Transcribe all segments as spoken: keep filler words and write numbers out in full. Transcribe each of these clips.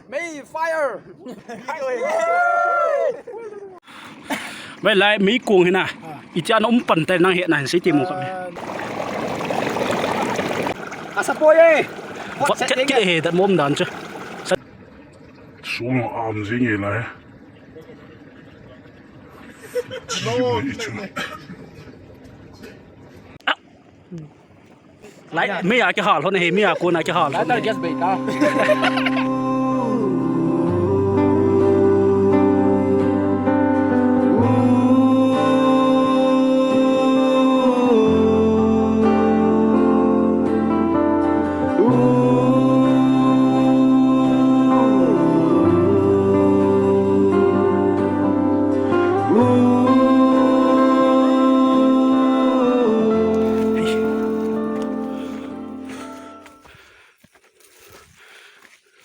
Mei fire. Mei lai mei kong hina. Itia na um pan tai nang he na hin sei ti mo ka me. Asa po ye. Vat ket ket he dat mom dan chu. Sum am jing e lai. Lai, mei a kihal hon he, mei a kon a kihal hon. Lighter gas bei ta.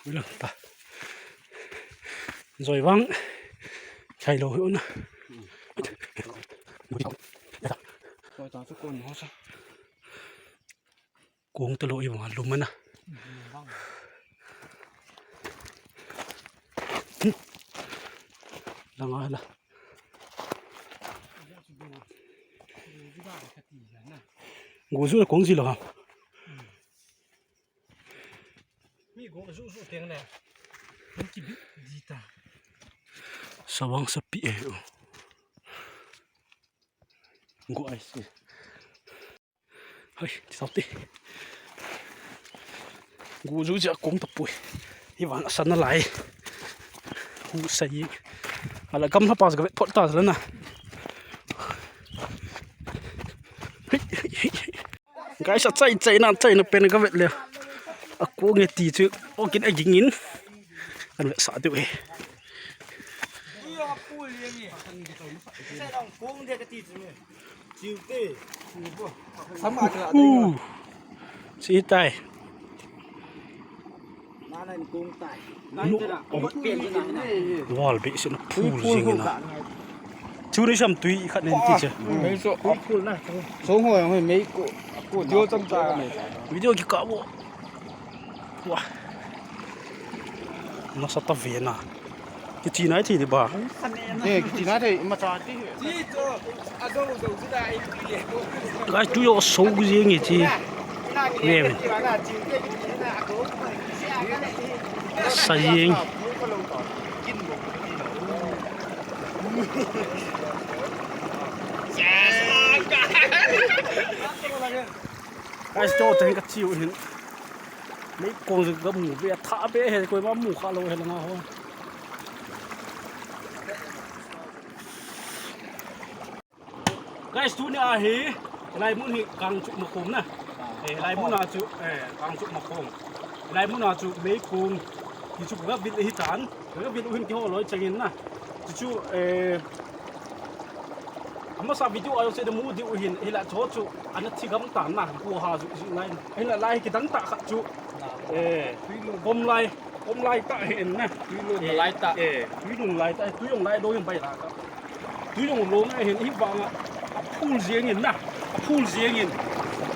Ui lo ta. Joi vang. Chai lo hi una. Kong ta lo i vang lum ana. Langa la. Gu ju kong ji lo ha. Mi gu ju ju teng le. Hung kibit di ta. Sawang sapi e. Gu ai si. Hoi, ti sau ti. Gu ju jia kong tapui. Hi vang asan nalai. Hu sa yi. Ala gam hapa ka vet phot ta la na. Hei, hei, hei, hei. Guys, achai, chai na, chai na pen ka vet le. Akong e ti chu. O kin a ging in. Kan vet sa diu e. Sam a kala. Uh. Si tai. Wall beh sin phul jing na. Chu ni sam tui khat nen ti che. Mei so. Phul na. So hoi hoi mei ko. Ko dio chang ta. Video ki ka bo. Wah. Nasa ta ve na. Kichi nai thi di ba. Eh, kichi nai thi ma cha ti. Guys, tu yo so gu jing e chi. Ve ve. Sa jing. Guys, cho teng ka chiu hin. Mei kong jing ka mu ve a tha be he koi ma mu kha lo he la nga ho. Guys, tuni a hi, lai mun hi Kangchup Makhom na. Eh, lai mun a chu, eh, Kangchup Makhom. Lai mun a chu mei kong hi chu ka vil hi tan. Ka vil u hin kiho loi changin na. Chu chu, eh, amasa video a jong se de mu diu hin, hi la cho chu, ana thi gam tan na, ko ha ju ju lai. Hi la lai kidang ta khat chu. Eh, kom lai. Kom lai ta hin na. Tui lun lai ta. Eh, tui lun lai ta. Tui jong lai do jong bai la ta. Tui jong lom a hin hi vang a. Aphul jing in na. Aphul jing in.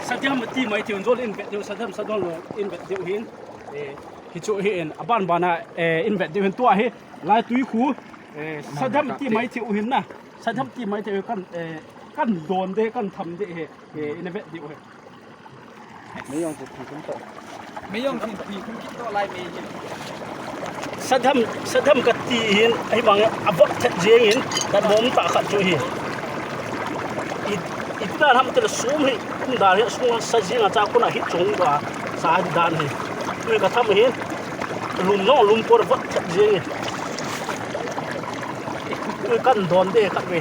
Sa diam ti mai ti jol in vet diu sa diam sa don lo in vet diu hin. Eh, hi chu hi in. Aban ban a, eh, in vet diu hin tua hi. Lai tui khu. Eh, sa diam ti mai ti u hin na. Sa diam ti mai ti u kan, eh, kan don de kan tham de hi. Eh, in vet diu hi. Mei jong chu phi khum to. Mei jong chu phi khum kit to lai mei hin. Sa diam, sa diam ka ti hin, ahi bang a vot thet jing in, ka mom ta khat chu hi. I, i ti dan ham te la sum hi, kum dan hi, sum sa jing a cha kun a hi chung ba, sa hi dan hi. Tui ka tham hin, lum no, lum por vot thet jing in. Tui kan don de khat ve.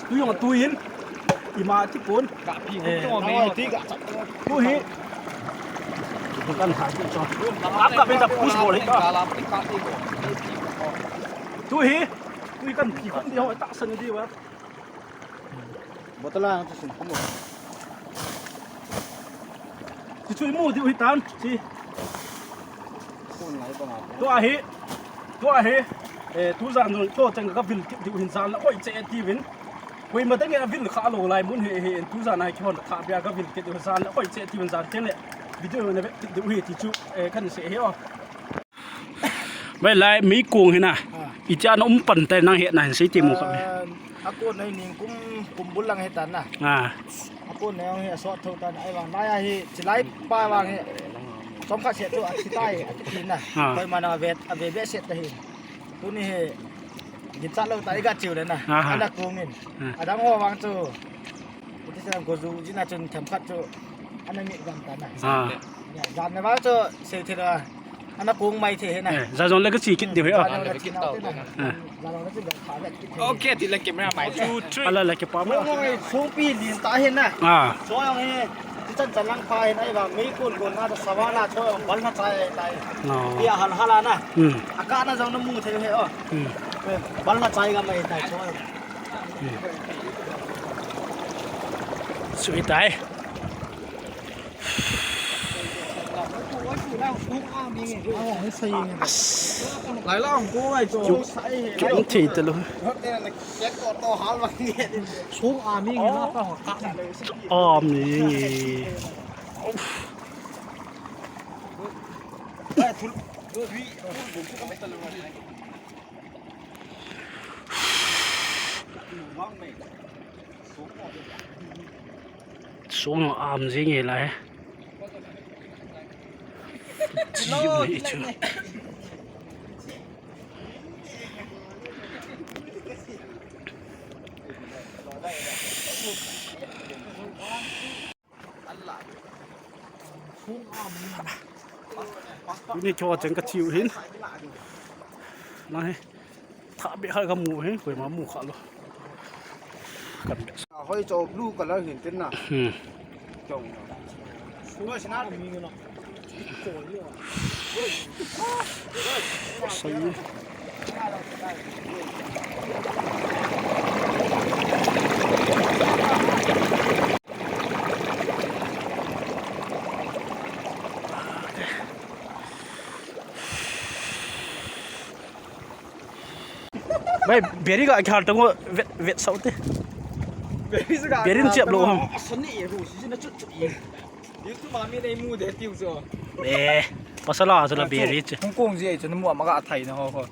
Tui jong tui in. Ima ti pon. Ka phi ko. Eh, to me. Tui ka. Tu hi. Kan ha ti cho. Ap ka ben ta push bol hi ka. Tu hi. Tui kan phi ko ti ho ta san di wa. Bottle a chu sin khum. Ti chu imu diu hi tan. Ti. Tua hi. Tua hi. Eh, tu jan jong to chang ka vil kit diu hin jan la oi che ti vin. Koima teng in avil kha lou lai mun hi, hi, tu jan a kihon tha bia ka vil kit u jan le, hoi che ti jan teng le, video na ve kit u hi ti chu, eh, kan sei hi o. Bai lai, meikong hi na. Ah. Itia na um pan tai nang he na hin sei ti mu kha. Ah, a kon nei ning kum, kum bul lang he ta na. Ah. A kon nei hi a sot tho ta na, ai vang lai a hi, chilai pa vang hi. Som kha se tu a chi tai, a chi na. Ah. Koima na ve, a ve ve se ta hi. Tuni hi, gin cha lou ta i ga chiu le na. Aha. Ana kong in. Ah. Adang ho vang chu. Iti sa ko ju ji na chun them khat chu. Ana mi gam ta na. Ah. Ya, gam na vang chu sei the la. Ana kong mai the he na. Eh, ja jong le ka chi kit diu he, ah. Ja jong le ka chi kit diu he. Ah. Ja jong le chu ga kha le kit diu. Okay, ti le camera mai chu. Ala le ke pa mo. Song pi lin ta he na. Ah. So yong he. Ti chan chan lang pha he na i vang meikong kon na ta savana cho yong bal na chai tai. No. Ti a hal hal a na. Hmm. A ka na jong na mu the he o. Hmm. Bal na chai ga mai tai cho. Hmm. Sui tai. Lai la hong ko ngai chu. Chu, chu thei ta lou. Song a mi nge na pa ho ka. A mi nge. Song a am jing e lai. Chi u ni chu. Tuni cho chang ka chiu hin. Nang he. Tha be kha ka mu he, koima mu kha lou. Kan be. Hoi cho blue color hin tin na. Hmm. Chong. Sai. Bai, beri ga kihal tang o, vet, vet sao te. Beri chu ga beri kihal chiap lou tang o. Ham. Asani e, hu, si, si na chut chut e. YouTube ma mi nei mu de tiu chu. Eh, pasal a chu la beri chu. Hong Kong ji chu na mu ma ga thai na ho ho.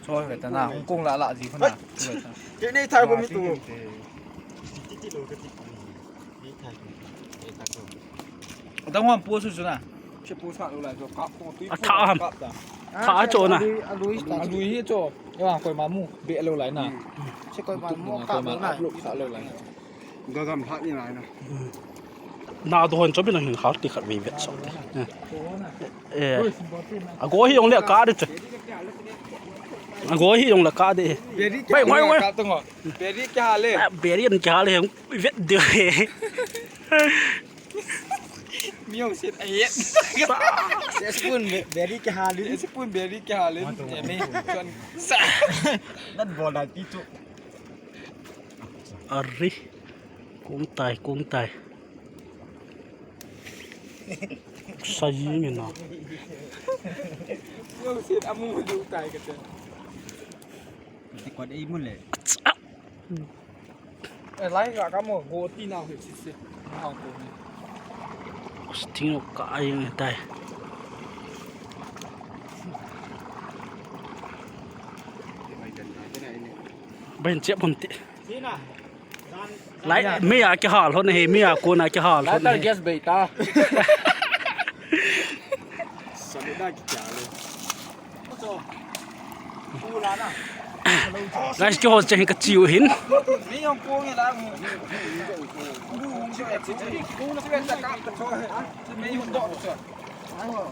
Choi ve ta na, Hong Kong la la ji khu na. Ai. Choi ve ta. Ke nei thai ko mi tu. Ti ti lo ka ti. Nei thai ko. Nei thai ko. Adang wan pu su su na. Che pu sa lo lai chu kap ko tui. A tha ham. Kap ta. Tha cho na. A lui, a lui ta. A lui hi cho. Ya koima mu be lo lai na. Che koima mu kap lo na. Kap lo lai. Gagam hat ni lai na. Na do hon cho bin hin khar ti khat ve vet so. Eh. A go hi ong le ka de che. A go hi ong le ka de. Bai, bai, bai. Beri kya hal hai? Ah, beri an kya hal hai? Vet de. Miau sit ai. Sa. Spoon beri kya hal hai? Spoon beri kya hal hai? Emi. Sa. Nan bola ti chu. Ari. Kong tai, kong tai. Sa yi nge na. Yo, sit amu du tai ka te. Ti kwat ei mun le. Eh, lai ga ka mo go ti na he sit sit. Na ko ni. Sting ka ai nge tai. Bai chep hon ti. Lai, mi a kihal hon he, mi a kon a kihal hon he. Gas bei ta. Sa mi da ki kya le. Guys, kihol cheng ka chiu hin. Mi hong ko nge la.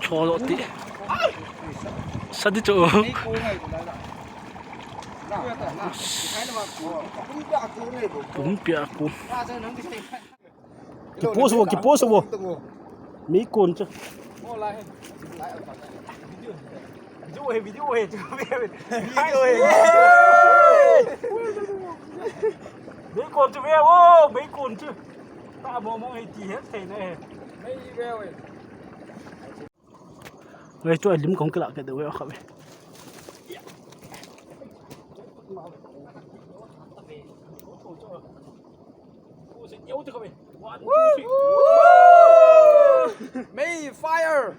Cho lo ti. Sa di cho. Pum pia ku. Ki post wo, ki post wo. Mi kon chu. Video he, video he, video he. Mi kon chu ve wo, mi kon chu. Ta mo mo he ti he thei na he. Mi ve we. Ngai chu a lim kong kila ke de we kha ve. May fire!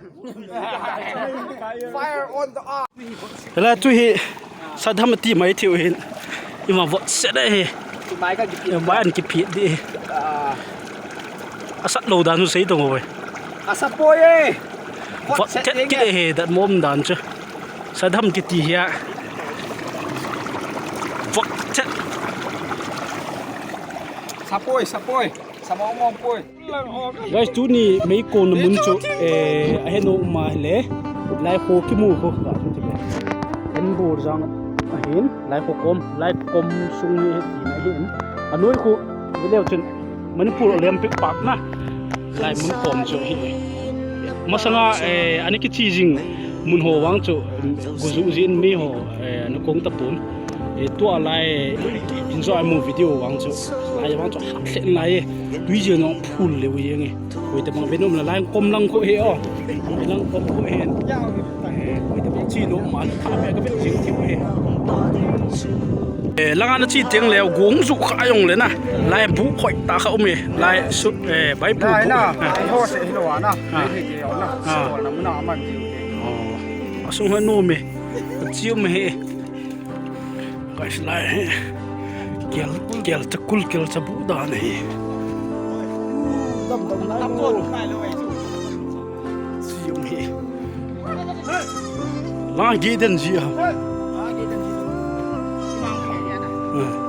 Fire on the earth! Hela tu hi sadam ti mai thiu hin. Ima vot se de hi. Mai ka kipi. Mai an kipi di. Ah. Asat lo dan u sei tong oi. Asa poi e. Vot se ki de hi dat mom dan chu. Sadam kiti hi a. Vot se. Sapoi, sapoi. Samong mong poi. Guys, tuni meikon na mun chu, eh, ahe nom ma le. Lai kho kimu kho ka chu ti be. En bor jang ahin, lai kho kom, lai kom sung hi ti na hin. Anoi kho, veleu chun Manipur Olympic Park na. Lai mun kom chu hi. Masanga, eh, ani kichi jing mun ho vang chu, guju jin mi ho, eh, ani kong tapun. Eh, tua lai, enjoy mu video vang chu. Lai vang chu hak thlen lai e. Tui jeng jong phul le u jeng e. Koi te bang venom la lai kom lang kho he o. Lang kom kho he. Koi te bang chi lo ma tha me ka vet jing ti he. Eh, langa na chi teng le gong ju kha jong le na. Lai bu khoi ta kha um e. Lai su, eh, bai bu. Lai na. Ai ho se hi lo na. Ah. Ni ke yo na. Ah. Ko na mu na man ji. Oh. Asung ha no me. Chi um he. Guys, lai hi. Kel, kel chakul, kel chabu dan hi. Dam, dam, lai lo. Sium hi. La gi den ji ha. Ah.